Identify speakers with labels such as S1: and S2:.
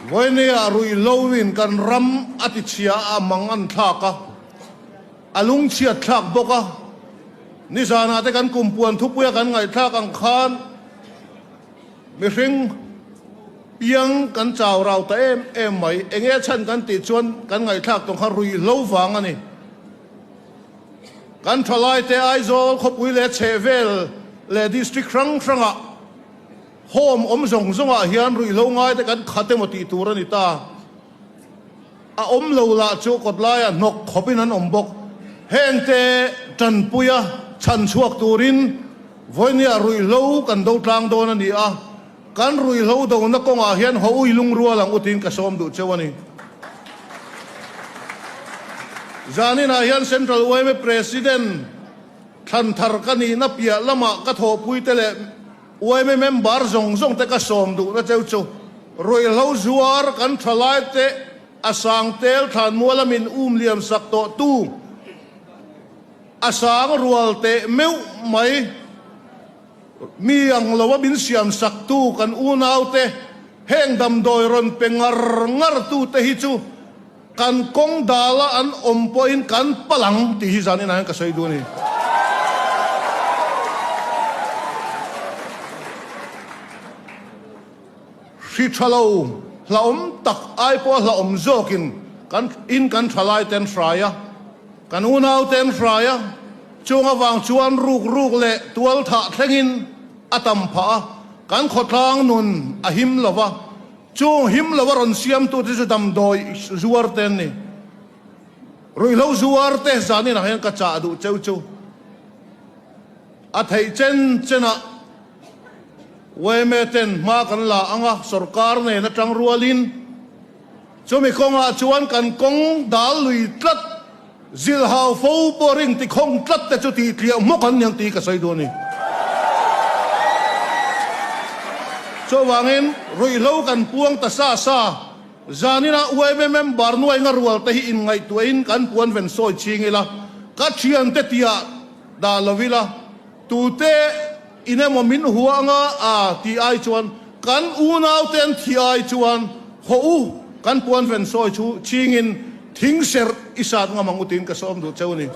S1: Vawinia ruihhlo in kan ram a tichhia a, a mang an thlak a, a lungchhiat thlak bawk a. Nizanah te kan kumpuan thupuia kan ngaihthlak ang khan mihring piang kan chau rau ta em em mai. Enge a chhan kan tih chuan kan ngaihthlak tawng kha ruihhlo vang a ni. Kan thalaite Aizawl khawpui leh chhehvel leh district hrang hrangah Home awm zawng zawngah hian ruihhlo ngaite kan khat emaw tih tur a ni ta. A awm lo lah chu kawtlaiah hnawk khawpin an awm bawk. Hengte tanpuia chhan chhuak turin vawinia ruihhlo kan do tlang dawn a ni a, kan ruihhlo dona kawngah hian haw ui lungrual ang utin ka sawm duh cheu a ni. Zaninah hian Central yma President thlan thar ka nihna piah lamah ka thawhpuite leh Yma member zawng zawng te ka sawm duhna cheu chu ruihhlo zuar kan thalai te a sang tel thlan mual a min um liam sak tawh tu a sang rual teh meuh mai mi ang lo a min siam sak tu kan unau te heng damdawi rawn pe ngar ngar tu te hi chu Kan kawng dala an awm pawhin kan palh ang tih hi zaninah hian ka sawi duh a ni. Hri tha lo hlauhawm tak ai pawha hlauhawm zawkin kan in kan thalai te an hrai a, kan unau te an hrai a, chung avang chuan ruk ruk leh tual thah thlengin a tam phah a, kan khawtlang nun a him lo va. Chung him lo a rawn siamtute chu damdawi zuar te an ni. Ruihhlo zuar te zaninah hian ka chah duh cheu chu a theih chen chenah yma ten hma kan la ang a, sorkar nen atang rualin chumi kawngah chuan kan kawng dal lui tlat, zilhau fo pawh ring tikhawng tlat te chu tih tliah hmawk an ni ang tih ka sawi duh a ni. Chuvangin ruihhlo kan puang ta sa sa, zaninah yma member nuainga rual te hi inngaihtuahin kan puan ven sawi ching ila, ka thiante tiah dah lo ila, tute in emaw min hua anga a tih ai chuan kan unaute an thih ai chuan haw u kan puan ven sawi chu chingin thing serh i sat ngam ang u tiin ka sawm duh cheu a ni.